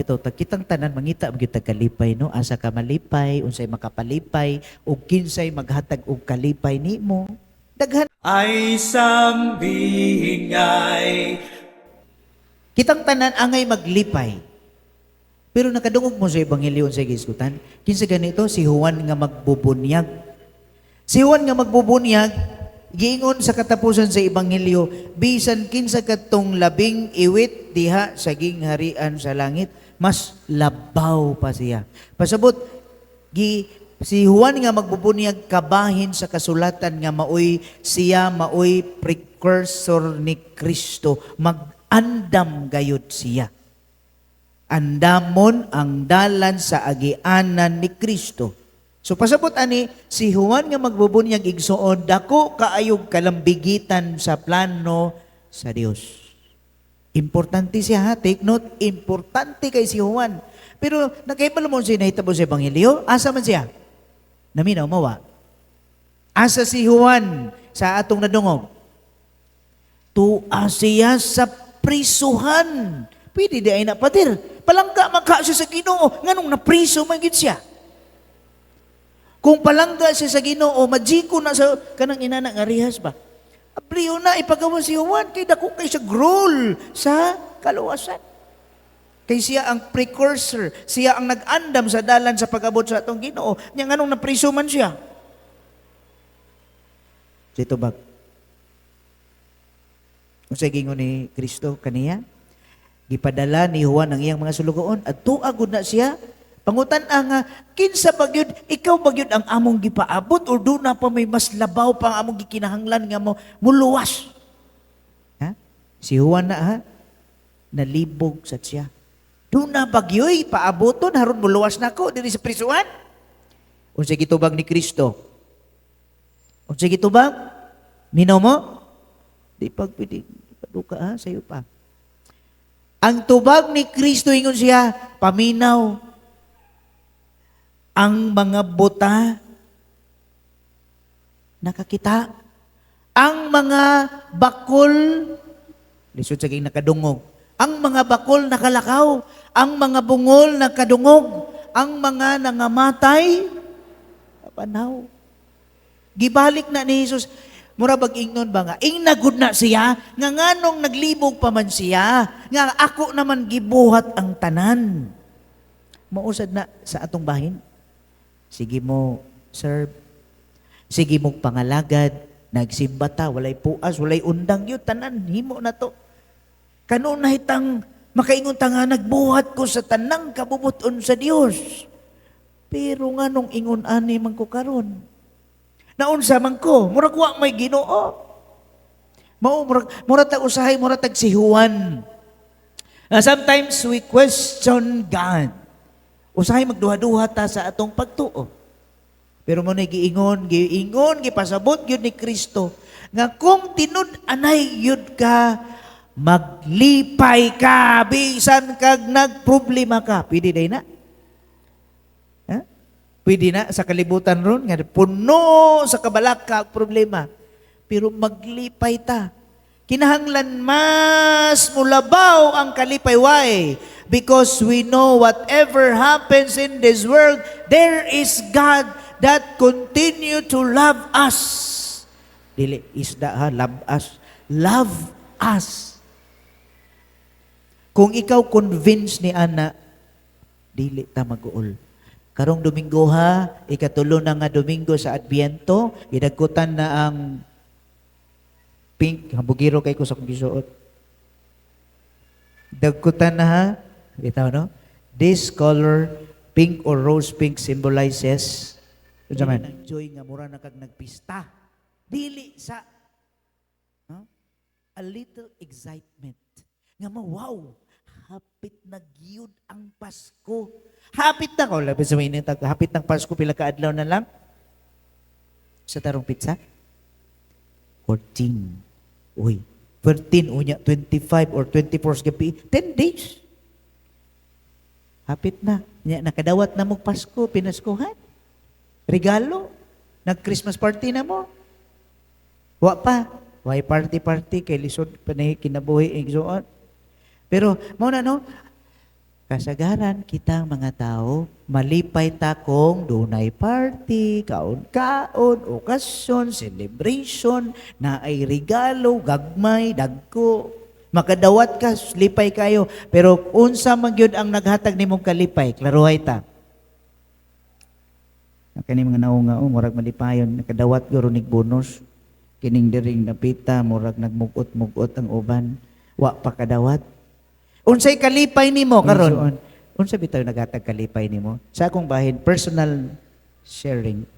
Bitaw tag kitang tanan mangita gyud tag kalipay, no? Asa ka malipay, unsay makapalipay, ug kinsay maghatag og kalipay nimo? Daghan. Ay sambingay. Kitang tanan angay maglipay. Pero nakadungog mo sa ebanghelyo, unsay gisgutan? Kinsa ganito? Si Juan nga magbubunyag. Si Juan nga magbubunyag, giingon sa katapusan sa ebanghelyo, bisan kinsa kadtong labing iwit diha sa gingharian sa langit, mas labaw pa siya. Pasabot, gi si Juan nga magbubunyag kabahin sa kasulatan nga maoy siya, maoy precursor ni Kristo, mag-andam gayud siya. Andamon ang dalan sa agianan ni Kristo. So pasabot ani si Juan nga magbubunyag, igsuon, dako kaayog kalambigitan sa plano sa Dios. Importante siya ha, take note, importante kay si Juan. Pero nakahibalo mo siya nahitabo sa ebanghelyo, asa man siya? Naminaw mawa. Asa si Juan sa atong nadungog? Tua siya sa prisuhan. Pwede diay na, pader. Palangga man ka siya sa Ginoo, nganong napriso man gid siya? Kung palangga siya sa Ginoo, majiko na sa kanang inana nga rehas ba? Abriyo na ipagawa si Juan kay dako kay siya role sa kaluwasan. Kay siya ang precursor, siya ang nag-andam sa dalan sa pag-abot sa atong Ginoo. Nya nganong napriso man siya? Si tubag. Unsay gingon ni Kristo kaniya? Gipadala ni Juan ang iyang mga sulugoon at tuagod na siya. Pangutan ang nga, kinsa ba gyud, ikaw ba gyud ang among gipaabot or duna pa may mas labaw pa ang among gikinahanglan nga mo muluwas? Ha? Si Juan na ha, nalibog sa siya. Duna ba gyoy paaboton haron muluwas nako diri sa prisuan? Unsay gitubag ni Kristo? Unsay gitubag? Minaw mo? Di pag pwede, paduka ha, sayo pa. Ang tubag ni Kristo, ingon siya, "Paminaw. Ang mga buta nakakita. Ang mga bakol, lisod sa nakadungog. Ang mga bakol nakalakaw. Ang mga bungol nakadungog. Ang mga nangamatay, panaw." Gibalik na ni Jesus. Mura bag ingnon ba nga, ingnagud na siya, nga nganong naglibog pa man siya, nga ako naman gibuhat ang tanan. Mausad na sa atong bahin. Sige mo, serve. Sige mo pangalagad, nagsimba ta, walay puas, walay undang yun, tanan, himo na to. Kanunay tang makaingon ta nga nagbuhat ko sa tanang kabubuton sa Dios. Pero nganong ingon ani man ko karon? Naunsa man ko, murag wa may Ginoo. Mao murag tag usahay murag tag si Juan. Sometimes we question God. Usahay magduha-duha ta sa atong pagtuo. Pero mo na giingon, giingon, gipasabot gyud ni Kristo nga kung tinud-anay yun ka, maglipay ka bisan kag nagproblema ka. Pwede day na? Ha? Pwede na sa kalibutan ron nga puno sa kabalaka ug problema. Pero maglipay ta. Kinahanglan mas mulabaw ang kalipay. Why? Because we know whatever happens in this world, there is God that continue to love us. Dili isda ha, love us. Love us. Kung ikaw convinced ni ana, dili ta mag-uol. Karong Domingo ha, ikatulo na nga Domingo sa Adbyento, gidagkutan na ang pink, hambugiro kay ko sa akong gisuot. Dagkutan na ha, bitaw no? This color, pink or rose pink, symbolizes unsa man? Joy nga mura na kag nagpista. Dili sa, no? A little excitement. Nga mo, wow, hapit na gyud ang Pasko. Hapit na ko, labi sa mga hapit ng Pasko, pila ka adlaw na lang? Sa tarong petsa? 14. Uy, 14 unya 25 or 24 sa gabi, 10 days. Hapit na. Nya, nakadawat na mo Pasko, pinaskuhan. Regalo. Nag-Christmas party na mo. Wa pa. Why party-party kay lisod pa na kinabuhi igsuon. Pero mao na no, Kasagaran kitang mga tao, malipay ta kung dunay party, kaon-kaon, okasyon, celebration, naay regalo, gagmay, dagko. Makadawat ka, lipay kayo. Pero unsa man gyud ang naghatag nimong kalipay? Klaruhay ta. Kani mga naunga, oh, murag malipayon, nakadawat guro nig bonus. Kining diring napita, murag nagmugot-mugot ang uban. Wa pa kadawat. Unsay kalipay nimo karon? Unsa bitaw naghatag kalipay nimo? Sa akong bahin, personal sharing.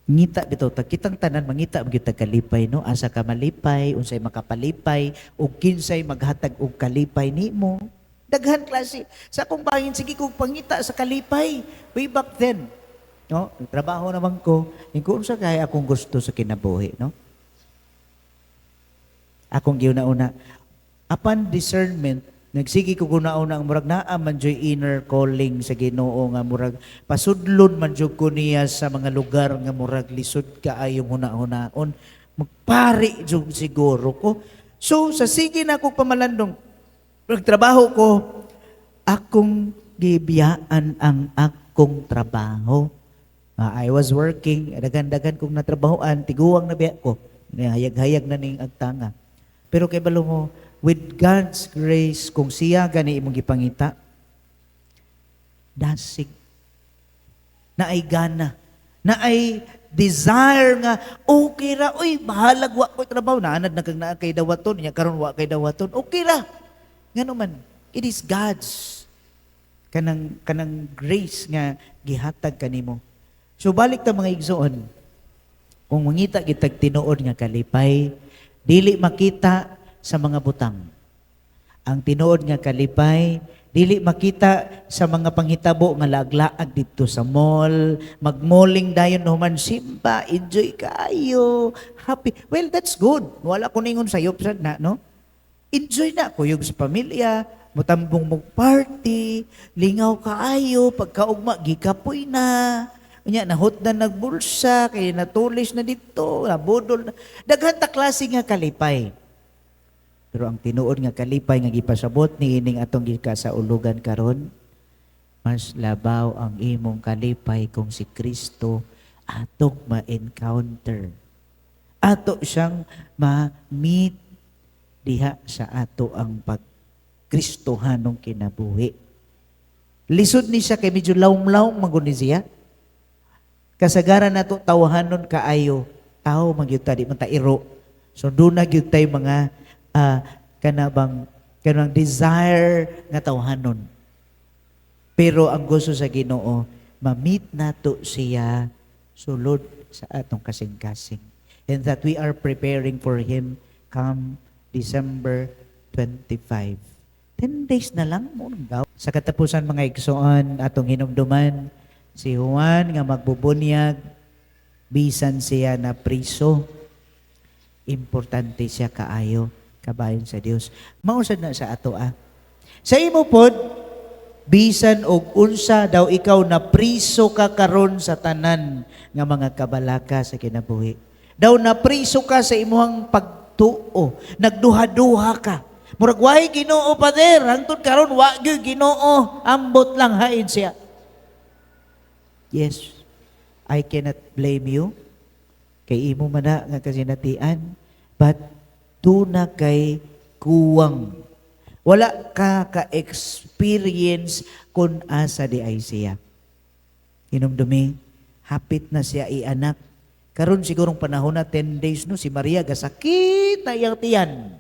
Ngita bitaw ta, kitang tanan mangita gyud tag kalipay, no? Asa ka malipay, unsay makapalipay, ug kinsay maghatag og kalipay nimo? Daghan klase. Sa akong bahin, sige kog pangita sa kalipay way back then. No, trabaho naman ko, ingon unsa kay akong gusto sa kinabuhi, no? Akong giuna-una upon discernment, nagsige ko guna-una ang murag naa man joy inner calling sa Ginoo nga murag pasudlon man jud ko niya sa mga lugar nga murag lisod kaayong huna-hunaon. Magpari jud siguro ko. So sa sige na akong pamalandong, nagtrabaho ko, akong gibiyaan ang akong trabaho. Ah, I was working, daghan-daghan kong natrabahoan, tiguang na biya ko. Hayag-hayag na ning agtanga. Pero kay balo mo, with God's grace, kung siya gani imong gipangita, dasig. Naay gana. Naay desire nga, okay ra, uy, bahalag wa ko'y trabaho. Naanad na kag naa kay dawaton, nya karon wa kay dawaton, okay ra. Ngano man, it is God's kanang grace nga gihatag kanimo. So balik ta, mga igsoon, kung mangita gitag tinuod nga kalipay, dili makita sa mga butang. Ang tinuod nga kalipay, dili makita sa mga panghitabo nga laag-laag didto sa mall, magmalling dayon human simba, enjoy kayo, happy. Well, that's good. Wala ko ningon sayop sad na, no? Enjoy na, kuyog sa pamilya, mutambong mo party, lingaw kaayo, pagkaugma, gikapoy na. Unya, nahot na nagbulsa, kay natulis na dito, nabudol na. Daghan ta klase nga kalipay. Pero ang tinuod nga kalipay nga gipasabot ni ining atong gikasaulugan karon, mas labaw ang imong kalipay kung si Kristo atong ma-encounter. Ato siyang ma-meet diha sa ato ang pagkristohanong kinabuhi. Lisod ni siya kay medyo lawom-lawom man gud ni siya. Kasagaran nato tawahanon kaayo, tao man gyud ta, di man ta iro. So doon na gyud tay mga kanabang kanang desire nga tawhanon. Pero ang gusto sa Ginoo, ma-meet nato siya sulod sa atong kasing-kasing. And that we are preparing for Him come December 25. 10 days na lang mo. Sa katapusan, mga igsoon, atong hinumduman si Juan nga magbubunyag, bisan siya na priso, importante siya kaayo kabayon sa Dios. Mausad na sa ato ah. Sa imo pod, bisan og unsa, daw ikaw na priso ka karon sa tanan nga mga kabalaka sa kinabuhi. Daw na priso ka sa imuhang pagtuo, nagduha-duha ka. Murag way Ginoo, Pader, hangtod karon wa gyud Ginoo, ambot lang hain siya. Yes, I cannot blame you. Kay imo man na nga kasinatian, but duna kay kuwang. Wala ka ka-experience kung asa di ay siya. Hinumdumi, hapit na siya ianak. Karon sigurong panahon na 10 days, no, si Maria gasakit na iyang tiyan.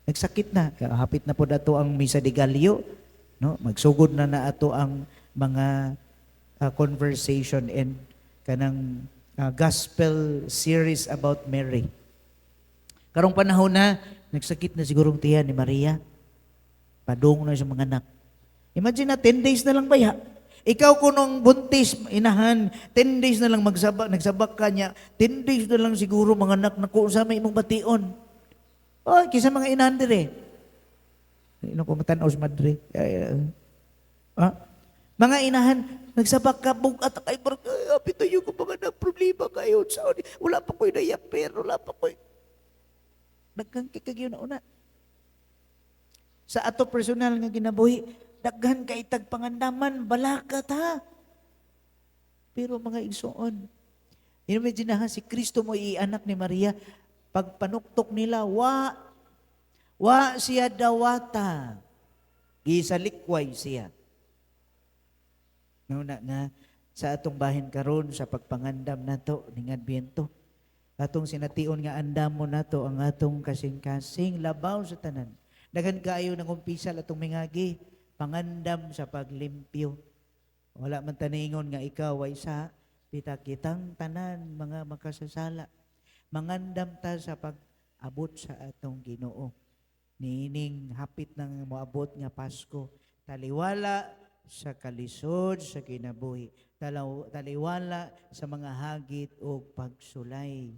Nagsakit na, hapit na po dato ang Misa de Gallo, no? Magsugod na na ato ang mga conversation and kanang gospel series about Mary. Karong panahon na, nagsakit na sigurong tiyan ni Maria. Padung na siya mga anak. Imagine na, 10 days na lang baya. Ikaw kunong buntis, inahan, 10 days na lang magsabak, nagsabak ka niya, 10 days na lang siguro mga anak na kung sa may imong bation. Oh, kisa mga inahan dire. Ino ko matanaw sa madre. Ay, ah, mga inahan, nagsabak ka, bugat kay ay, apit tayo ko mga anak, problema kayo. Sa, wala pa ko'y diaper, wala pa ko'y. Daghan kay kagyo na una. Sa ato personal nga kinabuhi, daghan kay tag pangandaman, balaka ta. Pero mga igsoon, imagine ha, si Kristo mo anak ni Maria, pagpanuktok nila, wa siya dawata. Gisalikway siya. Nuna nga, sa atong bahin karon sa pagpangandam nato ning Adbyento, atong sination nga andamon nato ang atong kasing-kasing labaw sa tanan. Daghan kaayo nang umpisal atong mingagi, pangandam sa paglimpyo. Wala man taningon nga ikaw ay sa pita kitang tanan mga makasasala. Mangandam ta sa pag-abot sa atong Ginoo. Niining hapit nang moabot nga Pasko, taliwala sa kalisod sa kinabuhi, taliwala sa mga hagit o pagsulay,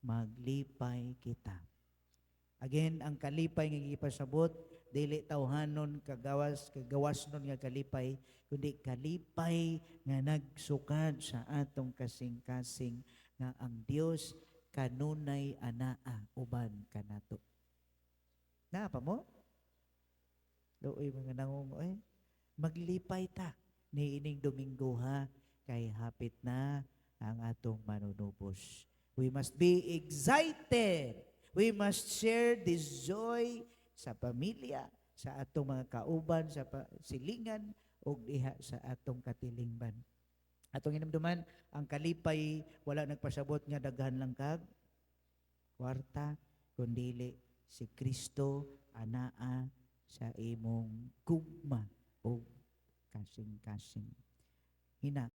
maglipay kita. Again, ang kalipay nga gipasabot, dili tawhanon kagawas kagawas nun nga kalipay, kundi kalipay nga nagsukad sa atong kasing-kasing nga ang Dios kanunay anaa uban kanato. Naa pa mo? Luoy mga nangungo eh. Maglipay ta niining Domingo ha, kay hapit na ang atong manunubos. We must be excited. We must share this joy sa pamilya, sa atong mga kauban, sa silingan, ug diha sa atong katilingban. Atong hinumduman, ang kalipay wala nagpasabot nga daghan lang kag kwarta, kundili si Kristo anaa sa imong gugma ug kasing-kasing. Hina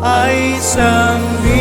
Ay sangbingan.